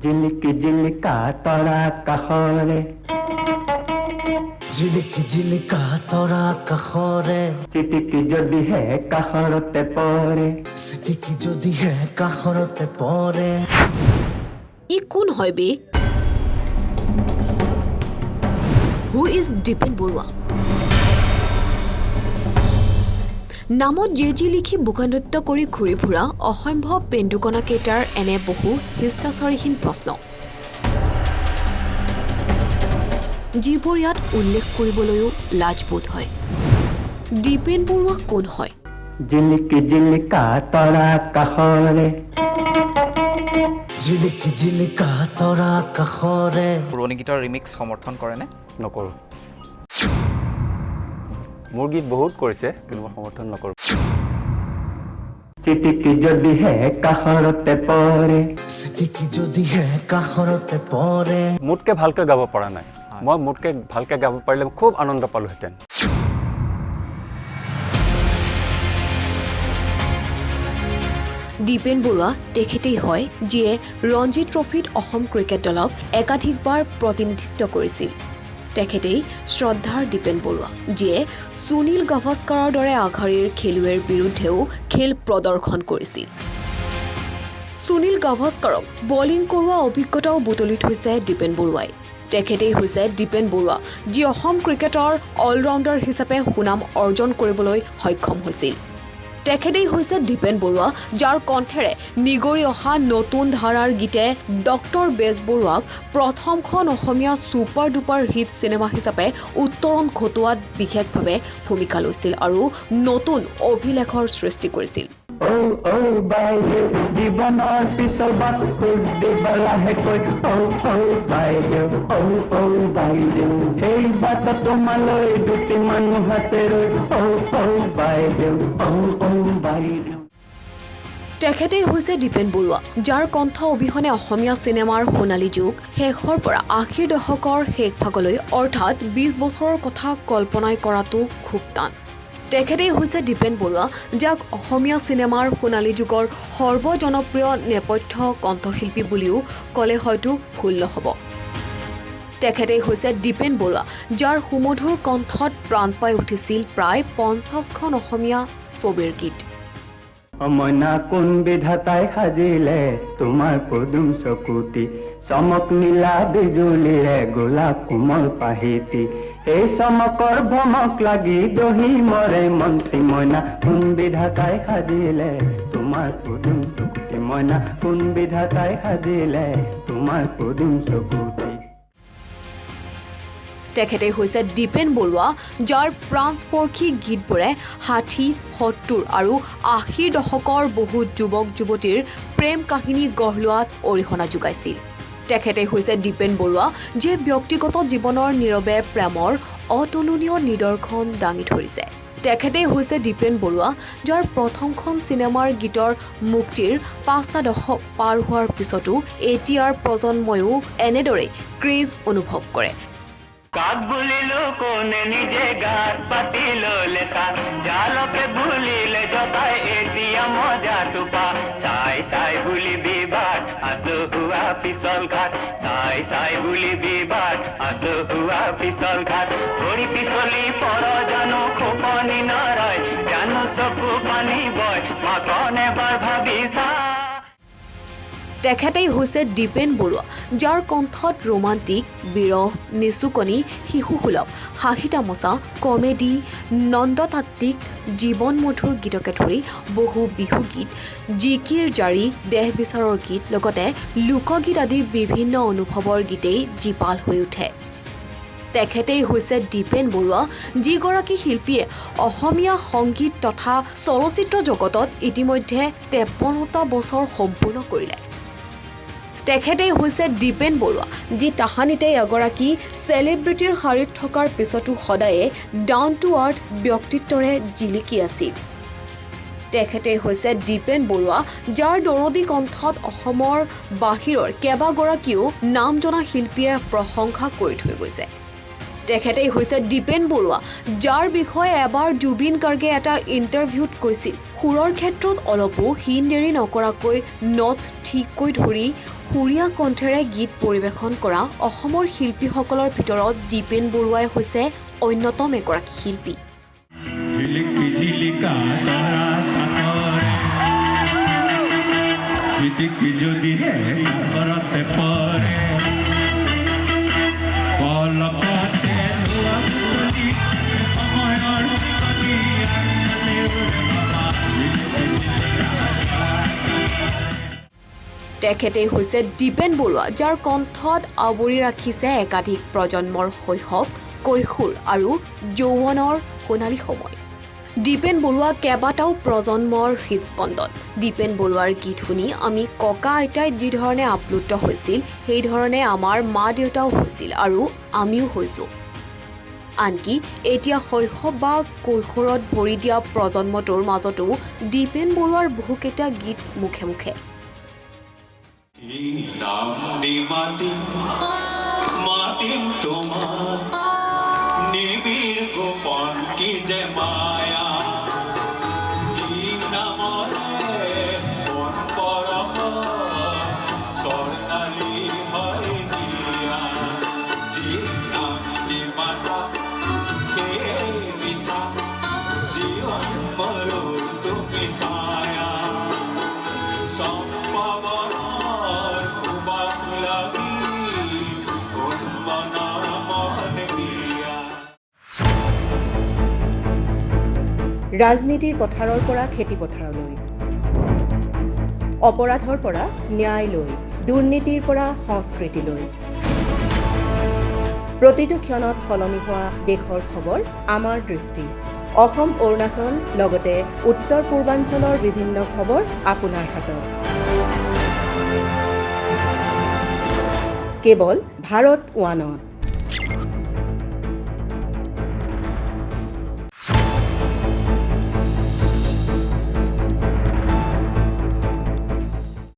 জিলিকি জিলিকা তৰা কাষৰে, জিলিকি জিলিকা তৰা কাষৰে, চিটিকি যদিহে কাষৰতে পৰে, চিটিকি যদিহে কাষৰতে পৰে। ই কোন হয় বে? Who is Dipen Barua? নামত জে জি লিখি বোকা নৃত্য কৰি ঘূৰি ফুৰা অসম্ভৱ পেন্দুকণাকেইটাৰ এনে বহু শিষ্টাচাৰীহীন প্ৰশ্ন, যিবোৰ ইয়াত উল্লেখ কৰিবলৈও লাজবোধ হয়। দীপেন বৰুৱা কোন হয়? জিলিকি জিলিকা তৰা কাষৰে, জিলিকি জিলিকা তৰা কাষৰে। পুৰণি গীতৰ ৰিমিক্স সমৰ্থন কৰেনে? নকৰোঁ। মোৰ গীত বহুত কৰিছে, কিন্তু মই সমৰ্থন নকৰোঁ। চিটিকি যদিহে কাষৰতে পৰে, চিটিকি যদিহে কাষৰতে পৰে। মোতকৈ ভালকৈ গাব পৰা নাই। মই মোতকৈ ভালকৈ গাব পাৰিলে খুব আনন্দ পালোহেঁতেন। দীপেন বৰুৱা তেখেতেই হয়, যিয়ে ৰঞ্জী ট্ৰফীত অসম ক্ৰিকেট দলক একাধিকবাৰ প্ৰতিনিধিত্ব কৰিছিল। তেখেতেই শ্ৰদ্ধাৰ দীপেন বৰুৱা, যিয়ে সুনীল গাভাস্কাৰৰ দৰে আগশাৰীৰ খেলুৱৈৰ বিৰুদ্ধেও খেল প্ৰদৰ্শন কৰিছিল। সুনীল গাভাস্কাৰক বলিং কৰোৱা অভিজ্ঞতাও বুটলি থৈছে দীপেন বৰুৱাই। তেখেতেই হৈছে দীপেন বৰুৱা, যি অসম ক্ৰিকেটৰ অলৰাউণ্ডাৰ হিচাপে সুনাম অৰ্জন কৰিবলৈ সক্ষম হৈছিল। তেখেতেই হৈছে দীপেন বৰুৱা, যাৰ কণ্ঠেৰে নিগৰি অহা নতুন ধাৰাৰ গীতে ডক্টৰ বেজবৰুৱাক প্ৰথমখন অসমীয়া ছুপাৰ ডুপাৰ হিট চিনেমা হিচাপে উত্তৰণ ঘটোৱাত বিশেষভাৱে ভূমিকা লৈছিল আৰু নতুন অভিলেখৰ সৃষ্টি কৰিছিল। ঔ ঔ বাইদেউ, জীৱনৰ পিছল বাট খোজ দিবা লাহেকৈ। ঔ ঔ বাইদেউ, ঔ ঔ বাইদেউ, সেই বাটত তোমালৈ দুটি মানুহ আছে ৰৈ। ঔ ঔ বাইদেউ, ঔ ঔ বাইদেউ। তেখেতেই হৈছে দীপেন বৰুৱা, যাৰ কণ্ঠ অবিহনে অসমীয়া চিনেমাৰ সোণালী যুগ শেষৰ পৰা 80ৰ দশকৰ শেষ ভাগলৈ, অৰ্থাৎ 20 বছৰৰ কথা কল্পনাই কৰাটো খুব টান। তেখেতেই হৈছে দীপেন বৰুৱা, যাক অসমীয়া চিনেমাৰ সোণালী যুগৰ সৰ্বজনপ্ৰিয় নেপথ্য কণ্ঠশিল্পী বুলিও ক'লে হয়তো ভুল নহ'ব। তেখেতেই হৈছে দীপেন বৰুৱা, যাৰ সুমধুৰ কণ্ঠত প্ৰাণ পাই উঠিছিল প্ৰায় 50খন অসমীয়া ছবিৰ গীত। অমনা কোন বিধাতাই সাজিলে তোমাৰ পদুম চকুটি, চমক নীলা বিজুলীৰে গোলাপ কোমল পাহিটি, এই চমকৰ ভমক লাগি দহি মৰে মন্ত্ৰী। মইনা কোন বিধাতাই সাজিলে তোমাৰ পদুম চকুটি, মইনা কোন বিধাতাই সাজিলে তোমাৰ পদুম চকুটি। তেখেতেই হৈছে দীপেন বৰুৱা, যাৰ প্ৰাণস্পৰ্শী গীতবোৰে 60, 70 আৰু 80ৰ দশকৰ বহু যুৱক যুৱতীৰ প্ৰেম কাহিনী গঢ় লোৱাত অৰিহণা যোগাইছিল। তেখেতেই হৈছে দীপেন বৰুৱা, যিয়ে ব্যক্তিগত জীৱনৰ নীৰৱে প্ৰেমৰ অতুলনীয় নিদৰ্শন দাঙি ধৰিছে। তেখেতেই হৈছে দীপেন বৰুৱা, যাৰ প্ৰথমখন চিনেমাৰ গীতৰ মুক্তিৰ 5টা দশক পাৰ হোৱাৰ পিছতো এতিয়াৰ প্ৰজন্ময়ো এনেদৰেই ক্ৰেজ অনুভৱ কৰে। কাক বুলিলো কোনে নিজে গাত পাতি ললে জালকে বুলিলে জতাই এতিয়া মজা টোপা, চাই চাই বুলি বিবাদ আচহুৱা পিছল ঘাট, চাই চাই বুলি বিবাদ আচহুৱা পিছল ঘাট, ভৰি পিছলি পৰ জানো খোপনি নৰয়, জানো চকু পানী বয়, মাকন এবাৰ ভাবিছা। তেখেতেই হৈছে দীপেন বৰুৱা, যাৰ কণ্ঠত ৰোমান্টিক, বিৰহ, নিচুকনি, শিশুসুলভ, হাঁহি তামচা, কমেডি, নন্দতাত্ত্বিক, জীৱন মধুৰ গীতকে ধৰি বহু বিহুগীত, জিকিৰ জাৰি, দেহ বিচাৰৰ গীত, লগতে লোকগীত আদি বিভিন্ন অনুভৱৰ গীতেই জীপাল হৈ উঠে। তেখেতেই হৈছে দীপেন বৰুৱা, যিগৰাকী শিল্পীয়ে অসমীয়া সংগীত তথা চলচ্চিত্ৰ জগতত ইতিমধ্যে 53টা বছৰ সম্পূৰ্ণ কৰিলে। তেখেতেই হৈছে দীপেন বৰুৱা, যি তাহানিতে এগৰাকী চেলিব্ৰিটিৰ শাৰীত থকাৰ পিছতো সদায়ে ডাউন টু আৰ্থ ব্যক্তিত্বৰে জিলিকি আছিল। তেখেতেই হৈছে দীপেন বৰুৱা, যাৰ দৰদী কণ্ঠত অসমৰ বাহিৰৰ কেইবাগৰাকীও নাম জনা শিল্পীয়ে প্ৰশংসা কৰি থৈ গৈছে। তেখেতেই হৈছে দীপেন বৰুৱা, যাৰ বিষয়ে এবাৰ জুবিন গাৰ্গে এটা ইণ্টাৰভিউত কৈছিল, সুৰৰ ক্ষেত্ৰত অলপো হীন দেৰি নকৰাকৈ নটছ ঠিককৈ ধৰি সুৰীয়া কণ্ঠেৰে গীত পৰিৱেশন কৰা অসমৰ শিল্পীসকলৰ ভিতৰত দীপেন বৰুৱাই হৈছে অন্যতম এগৰাকী শিল্পী। জিলিকি জিলিকা তৰা কাষৰে চিটিকি যদিহে কাষৰতে পৰে, পলকতে লোৱা বুটলি সময়ৰ টিকনি আগফালে উৰে মামা। জিলিকি জিলিকা তৰা। তেখেতেই হৈছে দীপেন বৰুৱা, যাৰ কণ্ঠত আৱৰি ৰাখিছে একাধিক প্ৰজন্মৰ শৈশৱ, কৈশোৰ আৰু যৌৱনৰ সোণালী সময়। দীপেন বৰুৱা কেইবাটাও প্ৰজন্মৰ হৃদস্পন্দন। দীপেন বৰুৱাৰ গীত শুনি আমি ককা আইতাই যিধৰণে আপ্লুত হৈছিল, সেইধৰণে আমাৰ মা দেউতাও হৈছিল আৰু আমিও হৈছোঁ। আনকি এতিয়া শৈশৱ বা কৈশোৰত ভৰি দিয়া প্ৰজন্মটোৰ মাজতো দীপেন বৰুৱাৰ বহুকেইটা গীত মুখে মুখে। কি নাম দি মাতিম, মাতিম তোমাক, নিবিড় গোপন কি যে মায়া, কি নামৰে কোন পৰশ স্বৰ্ণালী হয় হিয়া, যি নাম দি মাতা সেয়ে মিঠা, জীৱন মৰুৰ তুমি ছায়া, চম্পাবনৰ সুবাস লাগি উন্মনা মন হিয়া। ৰাজনীতিৰ পথাৰৰ পৰা খেতিপথাৰলৈ, অপৰাধৰ পৰা ন্যায়লৈ, দুৰ্নীতিৰ পৰা সংস্কৃতিলৈ, প্ৰতিটো ক্ষণত সলনি হোৱা দেশৰ খবৰ আমাৰ দৃষ্টি। অসম, অৰুণাচল, লগতে উত্তৰ পূৰ্বাঞ্চলৰ বিভিন্ন খবৰ আপোনাৰ হাতত, কেৱল ভাৰত ওৱানত।